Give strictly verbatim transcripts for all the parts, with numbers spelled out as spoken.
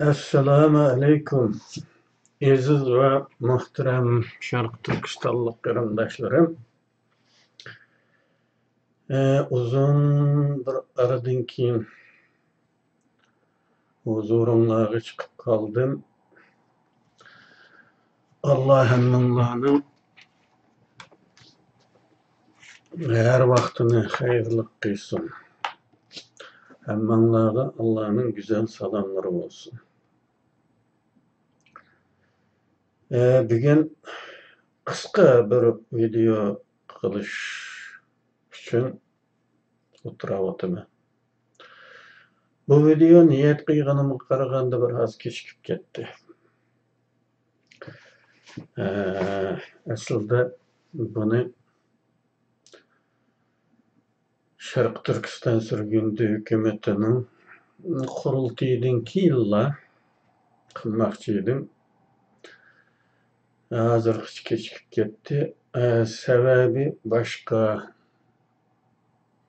ئەسسالامۇ ئەلەيكۇم، ئەزىز ۋە مۇھتەرەم شەرقىي تۈركىستانلىق قېرىنداشلىرىم. ئە، ئۇزۇن بىر ئارىدىن كېيىن ھۇزۇرۇڭلارغا چىقىپ قالدىم. ئاللا ھەممىڭلارنىڭ ھەر ۋاقتىنى خەيرلىك قىلسۇن. ھەممىڭلارغا ئاللانىڭ گۈزەل سالاملىرى بولسۇن. ئە، بۈگۈن قىسقا بىر ۋىدېئو قىلىش ئۈچۈن ئولتۇراۋاتىمەن. بۇ ۋىدېئو نىيەت قىلغىنىمغا قارىغاندا بىر ئاز كېچىكىپ كەتتى. ئە، ئەسلىدە بۇنى شەرقىي تۈركىستان سۈرگۈندە ھۆكۈمىتىنىڭ قۇرۇلتىيىدىن كېيىنلا قىلماقچى ئىدىم. ھازىرغىچە كېچىكىپ كەتتى. ئە، سەۋەبى باشقا،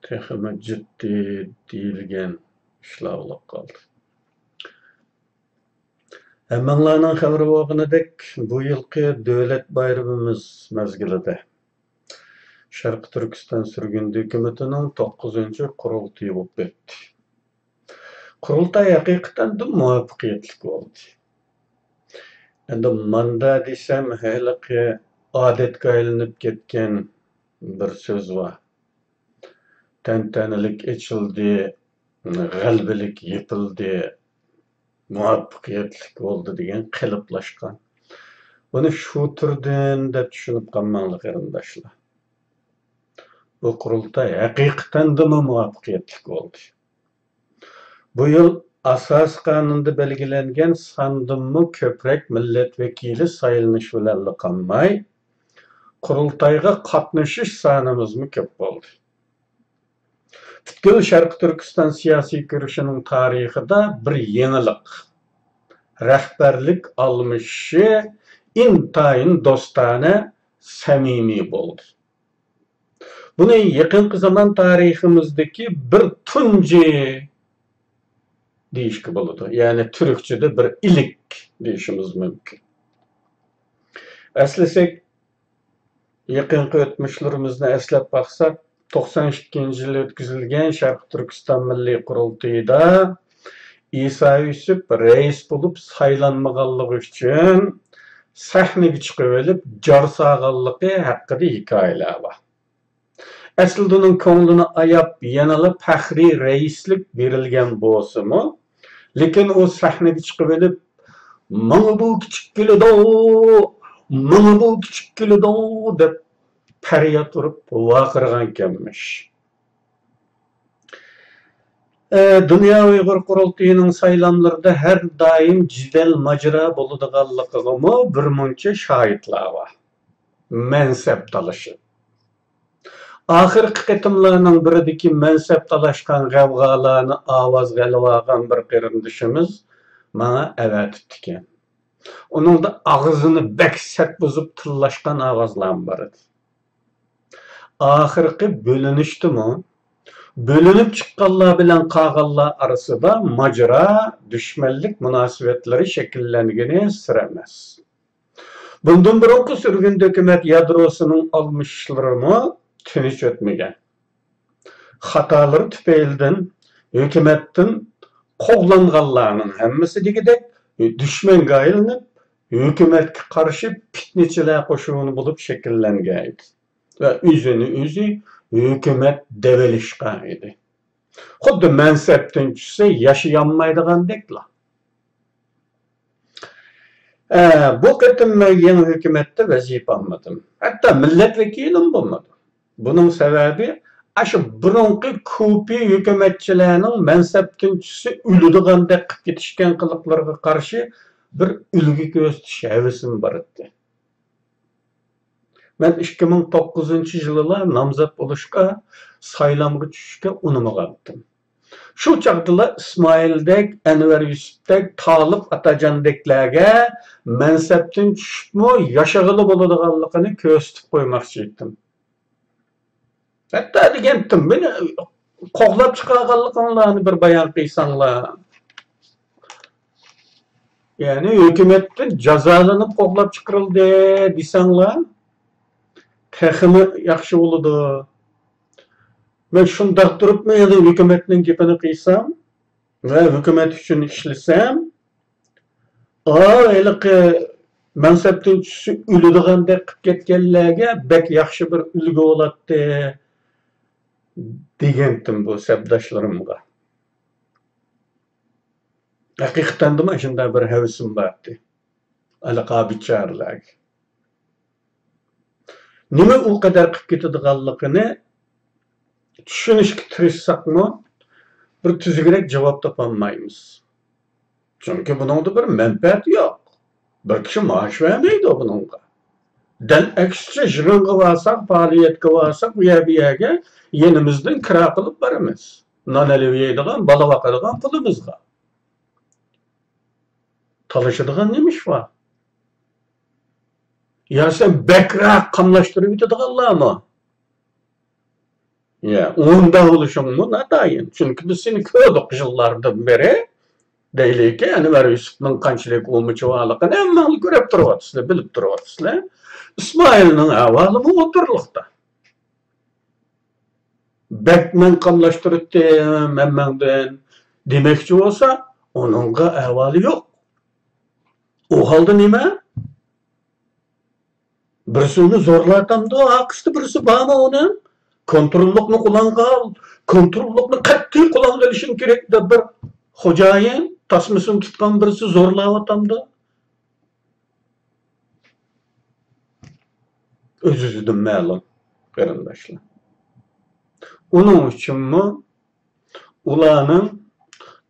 تېخىمۇ جىددىي دېيىلگەن ئىشلار بولۇپ قالدى. ھەممىڭلارنىڭ خەۋىرى بولغىنىدەك، بۇ يىلقى دۆلەت بايرىمىمىز مەزگىلىدە شەرقىي تۈركىستان سۈرگۈندە ھۆكۈمىتىنىڭ توققۇزىنچى قۇرۇلتىيى بولۇپ ئۆتتى. قۇرۇلتاي ھەقىقەتەن مۇۋەپپەقىيەتلىك بولدى. ئەمدى ماندا دېسەم، ھېلىقى ئادەتكە ئايلىنىپ كەتكەن بىر سۆز بار. تەنتەنىلىك ئېچىلدى، غەلىبىلىك يېپىلدى، مۇۋەپپەقىيەتلىك بولدى دېگەن قېلىپلاشقان. بۇنى شۇ تۈردىن دەپ چۈشىنىپ قالماڭلار، قېرىنداشلار. بۇ قۇرۇلتاي ھەقىقەتەندىمۇ مۇۋەپپەقىيەتلىك بولدى. بۇ يىل ئاساسىي قانۇندا بەلگىلەنگەن ساندىنمۇ كۆپرەك مىللەت ۋەكىلى سايلىنىش بىلەنلا قالماي، قۇرۇلتايغا قاتنىشىش سانىمىزمۇ كۆپ بولدى. پۈتكۈل شەرقىي تۈركىستان سىياسىي كۈرىشىنىڭ تارىخىدا بىر يېڭىلىق. رەھبەرلىك ئالمىشىشى ئىنتايىن دوستانە، سەمىمىي بولدى. بۇنى يېقىنقى زامان تارىخىمىزدىكى بىر تۇنجى دېيىشكە بولىدۇ. يەنى تۈركچىدە بىر ئىلىك دېيىشىمىز مۇمكىن. ئەسلىسەك، يېقىنقى ئۆتمۈشلىرىمىزنى ئەسلەپ باقساق، توقسان ئىككىنچى يىلى ئۆتكۈزۈلگەن شەرقىي تۈركىستان مىللىي قۇرۇلتىيىدا ئىسا يۈسۈپ رەئىس بولۇپ سايلانمىغانلىقى ئۈچۈن سەھنىگە چىقىۋېلىپ جار سالغانلىقى ھەققىدە ھېكايىلەر بار. ئەسلىدە ئۇنىڭ كۆڭلىنى ئاياپ، يەنىلا پەخرىي رەئىسلىك بېرىلگەن بولسىمۇ، لېكىن ئۇ سەھنىگە چىقىۋېلىپ، «ماڭا بۇ كىچىك كېلىدۇ، ماڭا بۇ كىچىك كېلىدۇ» دەپ پەرياد ئۇرۇپ ۋارقىرىغانىكەنمىش. ئە، دۇنيا ئۇيغۇر قۇرۇلتىيىنىڭ سايلاملىرىدا ھەر دائىم جېدەل ماجىرا بولىدىغانلىقىغىمۇ بىر مۇنچە شاھىتلار بار. مەنسەپ تالىشىپ. ئاخىرقى قېتىملارنىڭ بىرىدىكى مەنسەپ تالاشقان غەۋغالارنى ئاۋازغا ئېلىۋالغان بىر قېرىندىشىمىز ماڭا ئەۋەتىپتىكەن. ئۇنىڭدا ئاغزىنى بەك سەت بۇزۇپ تىللاشقان ئاۋازلارمۇ بار ئىدى. ئاخىرقى بۆلۈنۈشتىمۇ، بۆلۈنۈپ چىققانلار بىلەن قالغانلار ئارىسىدا ماجىرا، دۈشمەنلىك مۇناسىۋەتلىرى شەكىللەنگىنى سىر ئەمەس. بۇندىن بۇرۇنقى سۈرگۈندە ھۆكۈمەت يادروسىنىڭ ئالمىشىشلىرىمۇ تىنچ ئۆتمىگەن. خاتالىرى تۈپەيلىدىن ھۆكۈمەتتىن قوغلانغانلارنىڭ ھەممىسى دېگۈدەك دۈشمەنگە ئايلىنىپ، ھۆكۈمەتكە قارشى پىتنىچىلەر قوشۇنى بولۇپ شەكىللەنگەن ئىدى ۋە ئۆزىنى ئۆزى ھۆكۈمەت دەۋېلىشقان ئىدى. خۇددى مەنسەپتىن چۈشسە ياشىيالمايدىغاندەكلا. ئە، بۇ قېتىم مەن يېڭى ھۆكۈمەتتە ۋەزىپە ئالمىدىم. ھەتتا مىللەت ۋەكىلىمۇ بولمىدىم. بۇنىڭ سەۋەبى، ئاشۇ بۇرۇنقى كۇپى ھۆكۈمەتچىلەرنىڭ مەنسەپتىن چۈشسە ئۆلىدىغاندەك قىلىپ كېتىشكەن قىلىقلىرىغا قارشى بىر ئۈلگە كۆرسىتىش ھەۋىسىم بار ئىدى. مەن ئىككى مىڭ توققۇزىنچى يىلىلا نامزات بولۇشقا، سايلامغا چۈشۈشكە ئۇنىمىغانتىم. شۇ چاغدىلا ئىسمائىلدەك، ئەنۋەر يۈسۈپتەك، تالىپ ئاتاجاندەكلەرگە مەنسەپتىن چۈشۈپمۇ ياشىغىلى بولىدىغانلىقىنى كۆرسىتىپ قويماقچى ئىدىم. ھەتتا دېگەنتىم، مېنى قوغلاپ چىقارغانلىقىڭلارنى بىر بايان قىلساڭلار. يەنى ھۆكۈمەتتىن جازالىنىپ قوغلاپ چىقىرىلدى دېسەڭلار، تېخىمۇ ياخشى بولىدۇ. مەن شۇنداق تۇرۇپمۇ يەنە ھۆكۈمەتنىڭ گېپىنى قىلسام ۋە ھۆكۈمەت ئۈچۈن ئىشلىسەم، ئا، ھېلىقى مەنسەپتىن چۈشسە ئۆلىدىغاندەك قىلىپ كەتكەنلەرگە بەك ياخشى بىر ئۈلگە بولاتتى، دېگەنتىم بۇ سەپداشلىرىمغا. ھەقىقەتەندىمۇ شۇنداق بىر ھەۋىسىم بارتى. ھېلىقى بىچارىلەرگە نېمە ئۇ قەدەر قىلىپ كېتىدىغانلىقىنى چۈشىنىشكە تىرىشساقمۇ، بىر تۈزۈكرەك جاۋاب تاپالمايمىز. چۈنكى بۇنىڭدا بىر مەنپەئەت يوق. بىر كىشى مائاش بەرمەيدۇ بۇنىڭغا. دەل ئەكسىچە، يىغىنغا بارساق، پائالىيەتكە بارساق، ئۇ يەر بۇ يەرگە يېنىمىزدىن كىرا قىلىپ بارىمىز. نان ئېلىپ يەيدىغان، بالا باقىدىغان پۇلىمىزغا. تالىشىدىغان نېمە ئىش بار؟ يا سەن بەكرەك قاملاشتۇرۇۋېتىدىغانلارمۇ؟ يا، ئۇنداق بولۇشۇڭمۇ ناتايىن. چۈنكى بىز سېنى كۆردۇق يىللاردىن بېرى. دەيلىكى، ئەنۋەر يۈسۈپنىڭ قانچىلىك ئۇمىچى بارلىقىنى ھەممەڭلار كۆرۈپ تۇرۇۋاتىسىلەر، بىلىپ تۇرۇۋاتىسىلەر. ئىسمائىلنىڭ ئەھۋالىمۇ ئوتتۇرىلىقتا. بەك مەن قاملاشتۇرۇۋەتتىم ھەممەڭدىن دېمەكچى بولسا، ئۇنىڭغا ئەھۋالى يوق. ئۇ ھالدا نېمە؟ بىرسى ئۇنى زورلاۋاتامدۇ؟ ئارقىسىدا بىرسى بارمۇ ئۇنىڭ؟ كونتروللۇقنى قولغا ئال، كونتروللۇقنى قەتئىي قولغا ئېلىشىڭ كېرەك دەپ بىر خوجايىن، تاسمىسىنى تۇتقان بىرسى زورلاۋاتامدۇ؟ ئۆز-ئۆزىدىن مەلۇم، قېرىنداشلار. ئۇنىڭ ئۈچۈنمۇ ئۇلارنىڭ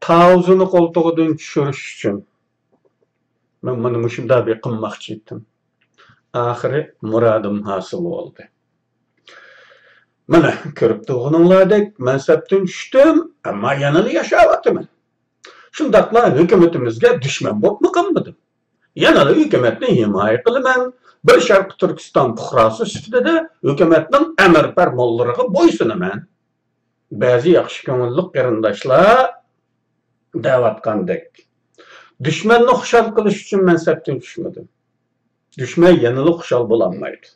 تاۋۇزىنى قولتۇقىدىن چۈشۈرۈش ئۈچۈن مەن مانا مۇشۇنداق بىر قىلماقچى ئىدىم. ئاخىرى مۇرادىم ھاسىل بولدى. مانا، كۆرۈپ تۇرغىنىڭلاردەك، مەنسەپتىن چۈشتۈم، ئەمما يەنىلا ياشاۋاتىمەن. شۇنداقلا ھۆكۈمىتىمىزگە دۈشمەن بولۇپمۇ قالمىدىم. يەنىلا ھۆكۈمەتنى ھىمايە قىلىمەن، بىر شەرقىي تۈركىستان پۇقراسى سۈپىتىدە ھۆكۈمەتنىڭ ئەمىر پەرمانلىرىغا بويسۇنىمەن. بەزى ياخشى كۆڭۈللۈك قېرىنداشلار دەۋاتقاندەك، دۈشمەننى خۇشال قىلىش ئۈچۈن مەنسەپتىن چۈشمىدىم. دۈشمەن يەنىلا خۇشال بولالمايدۇ.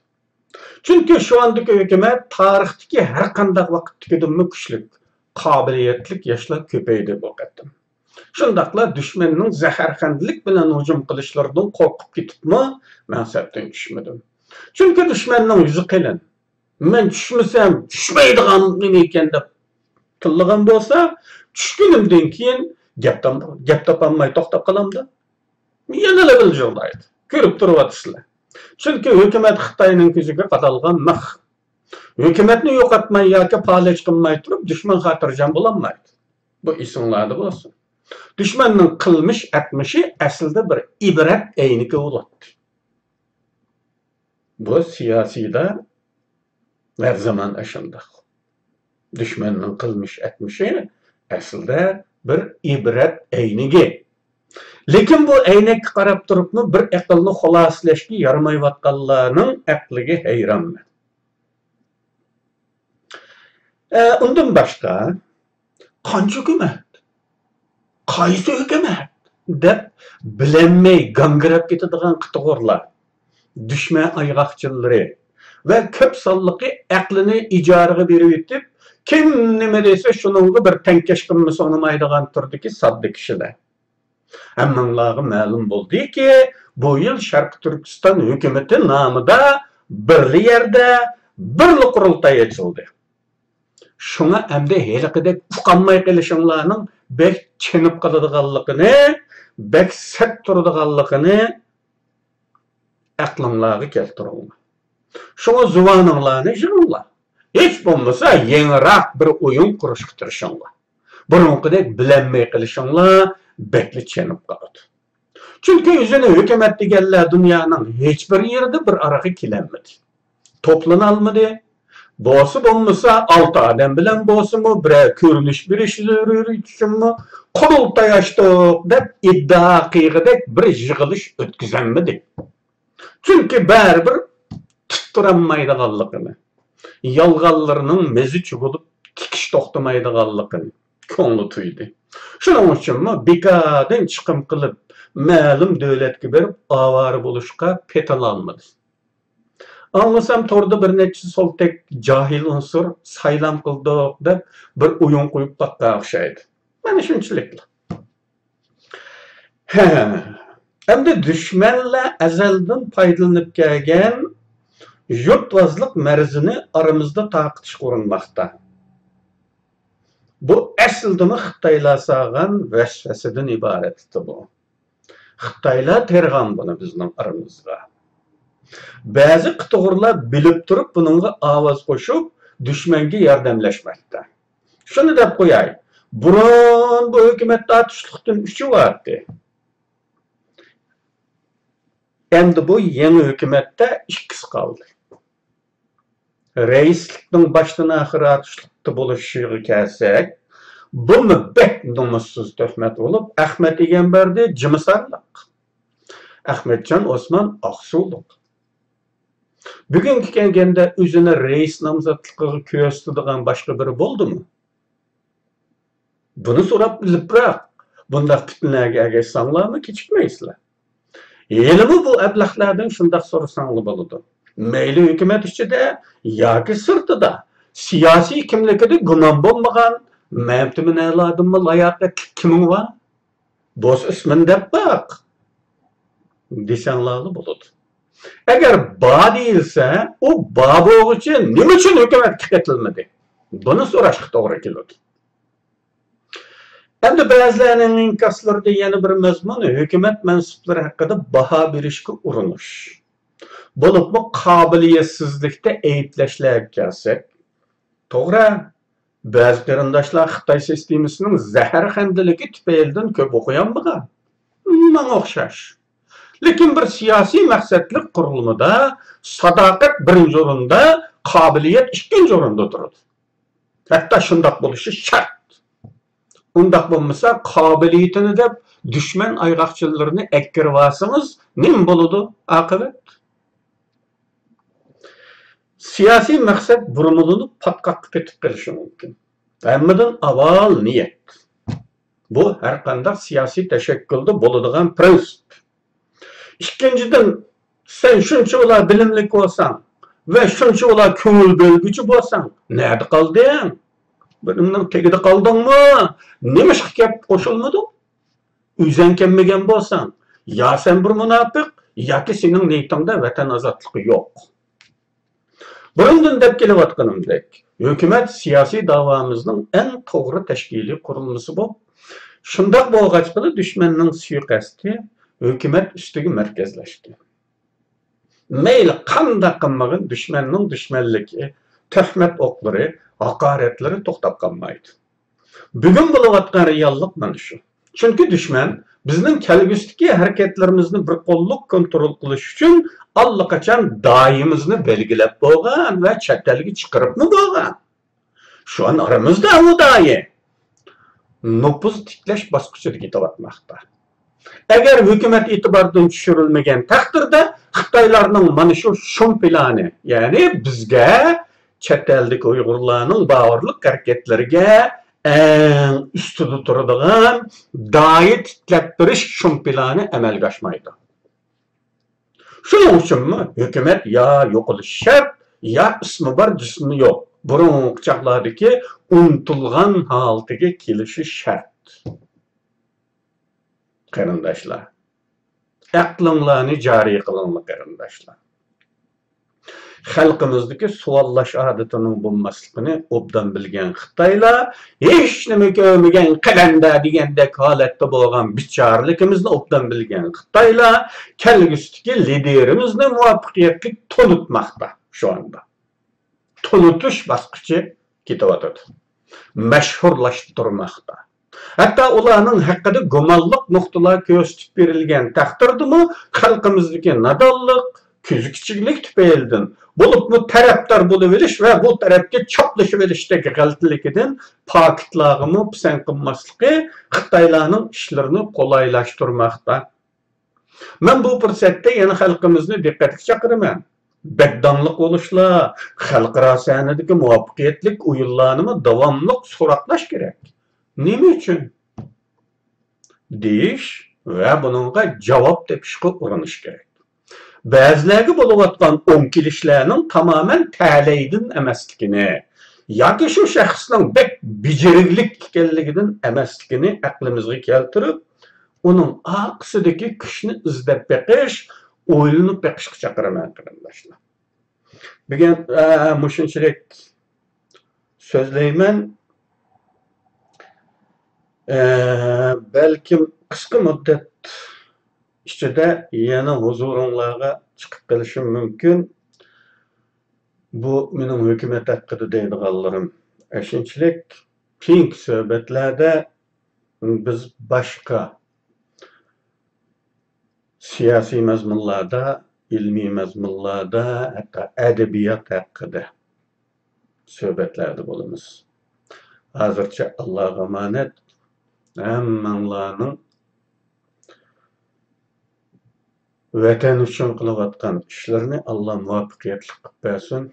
چۈنكى شۇ ئاندىكى ھۆكۈمەت تارىختىكى ھەر قانداق ۋاقىتتىكىدىنمۇ كۈچلۈك، قابىلىيەتلىك ياشلار كۆپەيدى بۇ قېتىم. شۇنداقلا دۈشمەننىڭ زەھەرخەندىلىك بىلەن ھۇجۇم قىلىشلىرىدىن قورقۇپ كېتىپمۇ مەنسەپتىن چۈشمىدىم. چۈنكى دۈشمەننىڭ يۈزى قېلىن. مەن چۈشمىسەم، چۈشمەيدىغان نېمە ئىكەن دەپ تىللىغان بولسا، چۈشكىنىمدىن كېيىن گەپ تام-، گەپ تاپالماي توختاپ قالامدۇ؟ يەنىلا ۋىلجىرلايدۇ. كۆرۈپ تۇرۇۋاتىسىلەر. چۈنكى ھۆكۈمەت خىتاينىڭ كۆزىگە قادالغان مىخ. ھۆكۈمەتنى يوقاتماي ياكى پالەچ قىلماي تۇرۇپ، دۈشمەن خاتىرجەم بولالمايدۇ. بۇ ئېسىڭلاردا بولسۇن. دۈشمەننىڭ قىلمىش ئەتمىشى ئەسلىدە بىر ئىبرەت ئەينىكى بولاتتى. بۇ سىياسىيدا ھەر زامان ئاشۇنداق. دۈشمەننىڭ قىلمىش ئەتمىشى ئەسلىدە بىر ئىبرەت ئەينىكى. لېكىن بۇ ئەينەككە قاراپ تۇرۇپمۇ بىر ئەقىلنى خۇلاسىلەشكە يارىمايۋاتقانلارنىڭ ئەقلىگە ھەيرانمەن. ئە، ئۇندىن باشقا، قانچە ھۆكۈمەت؟ قايسى ھۆكۈمەت؟ دەپ بىلەلمەي گاڭگىراپ كېتىدىغان قىتىغۇرلار، دۈشمەن ئايغاقچىلىرى ۋە كۆپ سانلىقى ئەقلىنى ئىجارىگە بېرىۋېتىپ، كىم نېمە دېسە شۇنىڭغا بىر تەڭكەش قىلمىسا ئۇنىمايدىغان تۈردىكى ساددا كىشىلەر. ھەممىڭلارغا مەلۇم بولدىكى، بۇ يىل شەرقىي تۈركىستان ھۆكۈمىتى نامىدا بىرلا يەردە بىرلا قۇرۇلتاي ئېچىلدى. شۇڭا ئەمدى ھېلىقىدەك ئۇقالماي قېلىشىڭلارنىڭ بەك چېنىپ قالىدىغانلىقىنى، بەك سەت تۇرىدىغانلىقىنى ئەقلىڭلارغا كەلتۈرۈڭلار. شۇڭا زۇۋانىڭلارنى يىغىڭلار. ھېچ بولمىسا يېڭىراق بىر ئويۇن قۇرۇشقا تىرىشىڭلار. بۇرۇنقىدەك بىلەلمەي قېلىشىڭلار بەكلا چېنىپ قالىدۇ. چۈنكى ئۆزىنى ھۆكۈمەت دېگەنلەر دۇنيانىڭ ھېچبىر يېرىدە بىر ئارىغا كېلەلمىدى. توپلىنالمىدى. بولسا بولمىسا، ئالتە ئادەم بىلەن بولسىمۇ، بىرەر كۆرۈنۈش بېرىش زۆرۈرىيىتى ئۈچۈنمۇ قۇرۇلتاي ئاچتۇق دەپ ئىدىئا قىلغۇدەك بىر يىغىلىش ئۆتكۈزەلمىدى. چۈنكى بەرىبىر تۇتتۇرالمايدىغانلىقىنى، يالغانلىرىنىڭ مېزى چۈگۈلۈپ تىكىش توختىمايدىغانلىقىنى كۆڭلى تۇيدى. شۇنىڭ ئۈچۈنمۇ بىكاردىن چىقىم قىلىپ، مەلۇم دۆلەتكە بېرىپ ئاۋارە بولۇشقا پېتىنالمىدى. ئاڭلىسام، توردا بىر نەچچە سولتەك جاھىل ئۇنسۇر سايلام قىلدۇق دەپ بىر ئويۇن قويۇپ باققان ئوخشايدۇ. مانا شۇنچىلىكلا. ھە، ئەمدى دۈشمەنلەر ئەزەلدىن پايدىلىنىپ كەلگەن يۇرتۋازلىق مەرزىنى ئارىمىزدا تارقىتىشقا ئۇرۇنماقتا. بۇ ئەسلىدىمۇ خىتايلار سالغان ۋەسۋەسىدىن ئىبارەت بۇ. خىتايلار تېرىغان بۇنى بىزنىڭ ئارىمىزغا. بەزى قىتىغۇرلار بىلىپ تۇرۇپ بۇنىڭغا ئاۋاز قوشۇپ، دۈشمەنگە ياردەملەشمەكتە. شۇنى دەپ قوياي، بۇرۇن بۇ ھۆكۈمەتتە تۇشلۇقتىن ئۈچى بارتى. ئەمدى بۇ يېڭى ھۆكۈمەتتە ئىككىسى قالدى. رەئىسلىكنىڭ باشتىن ئاخىر تۇشلۇقتا بولۇشىغا كەلسەك، بۇمۇ بەك نومۇسسىز تۆھمەت بولۇپ، ئەخمەت ئىگەمبەردى جىمىسارلىق، ئەخمەتجان ئوسمان ئاقسۇلۇق. بۈگۈنگە كەلگەندە ئۆزىنى رەئىس نامزاتلىقىغا كۆرسىتىدىغان باشقا بىرى بولدىمۇ؟ بۇنى سوراپ بىلىپراق، بۇنداق پىتنىلەرگە ئەگەشسەڭلارمۇ كېچىكمەيسىلەر. ھېلىمۇ بۇ ئەبلەخلەردىن شۇنداق سورىساڭلار بولىدۇ. مەيلى ھۆكۈمەت ئىچىدە ياكى سىرتىدا، سىياسىي كىملىكىدە گۇمان بولمىغان، مەمتىمىن ئەلالاردىنمۇ لاياقەتلىك كىمىڭ بار؟ بولسا ئىسمىنى دەپ باق دېسەڭلارلا بولىدۇ. ئەگەر بار دېيىلسە، ئۇ بار بولغۇچە نېمە ئۈچۈن ھۆكۈمەتكە قېتىلمىدى؟ بۇنى سوراشقا توغرا كېلىدۇ. ئەمدى بەزىلەرنىڭ ئىنكاسلىرىدا يەنە بىر مەزمۇن ھۆكۈمەت مەنسۇپلىرى ھەققىدە باھا بېرىشكە ئۇرۇنۇش. بولۇپمۇ قابىلىيەتسىزلىكتە ئەيىبلەشلەرگە كەلسەك، توغرا، بەزى قېرىنداشلار خىتاي سىستېمىسىنىڭ زەھەرخەندىلىكى تۈپەيلىدىن كۆپ ئوقۇيالمىغان. ماڭا ئوخشاش. لېكىن بىر سىياسىي مەقسەتلىك قۇرۇلمىدا ساداقەت بىرىنچى ئورۇندا، قابىلىيەت ئىككىنچى ئورۇندا تۇرىدۇ. ھەتتا شۇنداق بولۇشى شەرت. ئۇنداق بولمىسا، قابىلىيىتىنى دەپ دۈشمەن ئايغاقچىلىرىنى ئەكىرىۋالسىڭىز، نېمە بولىدۇ ئاقىۋەت؟ سىياسىي مەقسەت بۇرمىلىنىپ پاتقاققا پېتىپ قېلىشى مۇمكىن. ھەممىدىن ئاۋۋال نىيەت. بۇ ھەرقانداق سىياسىي تەشەككۈلدە بولىدىغان پىرىنسىپ. ئىككىنچىدىن، سەن شۇنچىۋالا بىلىملىك بولساڭ ۋە شۇنچىۋالا كۆڭۈل بۆلگۈچى بولساڭ، نەدە قالدىڭ؟ بىرىمنىڭ تېگىدە قالدىڭمۇ؟ نېمىشقا كەپ قوشۇلمىدىڭ؟ ئۆزەڭ كەلمىگەن بولساڭ، يا سەن بىر مۇناپىق، ياكى سېنىڭ نىيىتىڭدە ۋەتەن ئازادلىقى يوق. بۇرۇندىن دەپ كېلىۋاتقىنىمدەك، ھۆكۈمەت سىياسىي داۋامىزنىڭ ئەڭ توغرا تەشكىلىي قۇرۇلمىسى بولۇپ، شۇنداق بولغاچقىلا دۈشمەننىڭ سۇيىقەستى ھۆكۈمەت ئۈستىگە مەركەزلەشتى. مەيلى قانداق قىلمىغىن، دۈشمەننىڭ دۈشمەنلىكى، تۆھمەت ئوقلىرى، ھاقارەتلىرى توختاپ قالمايدۇ. بۈگۈن بولۇۋاتقان رېئاللىق مانا شۇ. چۈنكى دۈشمەن بىزنىڭ كەلگۈسىدىكى ھەرىكەتلىرىمىزنى بىر قوللۇق كونترول قىلىش ئۈچۈن ئاللىقاچان دايىمىزنى بەلگىلەپ بولغان ۋە چەت ئەلگە چىقىرىپمۇ بولغان. شۇ ئان ئارىمىزدا ئۇ دايى نوپۇز تىكلەش باسقۇچىدا كېتىۋاتماقتا. ئەگەر ھۆكۈمەت ئېتىباردىن چۈشۈرۈلمىگەن تەقدىردە، خىتايلارنىڭ مانا شۇ شۇم پىلانى، يەنى بىزگە، چەت ئەلدىكى ئۇيغۇرلارنىڭ باۋۇرلۇق ھەرىكەتلىرىگە ئەڭ ئۈستىدە تۇرىدىغان دايى تىكلەپ بېرىش شۇم پىلانى ئەمەلگە ئاشمايدۇ. شۇنىڭ ئۈچۈنمۇ ھۆكۈمەت يا يوقىلىشى شەرت، يا ئىسمى بار، جىسمى يوق، بۇرۇنقى چاغلاردىكى ئۇنتۇلغان ھالىتىگە كېلىشى شەرت. قېرىنداشلار، ئەقلىڭلارنى جارى قىلىڭلار، قېرىنداشلار. خەلقىمىزدىكى سوئاللاش ئادىتىنىڭ بولماسلىقىنى ئوبدان بىلگەن خىتايلار، ھېچنېمە كۆرمىگەن قەلەندەر دېگەندەك ھالەتتە بولغان بىچارىلىكىمىزنى ئوبدان بىلگەن خىتايلار كەلگۈسىدىكى لىدېرىمىزنى مۇۋەپپەقىيەتلىك تونۇتماقتا شۇ ئاندا. تونۇتۇش باسقۇچى كېتىۋاتىدۇ. مەشھۇرلاشتۇرماقتا. ھەتتا ئۇلارنىڭ ھەققىدە گۇمانلىق نۇقتىلار كۆرسىتىپ بېرىلگەن تەقدىردىمۇ، خەلقىمىزدىكى نادانلىق، كۆزى كىچىكلىك تۈپەيلىدىن، بولۇپمۇ تەرەپدار بولۇۋېلىش ۋە بۇ تەرەپكە چاپلىشىۋېلىشتەك غەلىتىلىكىدىن پاكىتلارغىمۇ پىسەنت قىلماسلىقى خىتايلارنىڭ ئىشلىرىنى قولايلاشتۇرماقتا. مەن بۇ پۇرسەتتە يەنە خەلقىمىزنى دىققەتكە چاقىرىمەن. بەك داڭلىق بولۇشلا، خەلقئارا سەھنىدىكى مۇۋەپپەقىيەتلىك ئويۇنلارنىمۇ داۋاملىق سوراقلاش كېرەك. نېمە ئۈچۈن؟ دېيىش ۋە بۇنىڭغا جاۋاب تېپىشقا ئۇرۇنۇش كېرەك. بەزىلەرگە بولۇۋاتقان ئوڭ كېلىشلەرنىڭ تامامەن تەلەيدىن ئەمەسلىكىنى ياكى شۇ شەخسنىڭ بەك بېجىرىكلىك ئىكەنلىكىدىن ئەمەسلىكىنى ئەقلىمىزگە كەلتۈرۈپ، ئۇنىڭ ئارقىسىدىكى كۈچنى ئىزدەپ بېقىش، ئويلىنىپ بېقىشقا چاقىرىمەن، قېرىنداشلار. بۈگۈن، ئە، مۇشۇنچىلىك سۆزلەيمەن. ئە، بەلكىم قىسقا مۇددەت ئىچىدە يەنە ھۇزۇرۇڭلارغا چىقىپ قېلىشىم مۇمكىن. بۇ مېنىڭ ھۆكۈمەت ھەققىدە دەيدىغانلىرىم. ئەشۇنچىلىك كېيىنكى سۆھبەتلەردە بىز باشقا سىياسىي مەزمۇنلاردا، ئىلمىي مەزمۇنلاردا، ھەتتا ئەدەبىيات ھەققىدە سۆھبەتلەردە بولىمىز. ھازىرچە ئاللاغا ئامانەت، ھەممەڭلارنىڭ ۋەتەن ئۈچۈن قىلىۋاتقان ئىشلىرىنى ئاللا مۇۋەپپەقىيەتلىك قىلىپ بەرسۇن.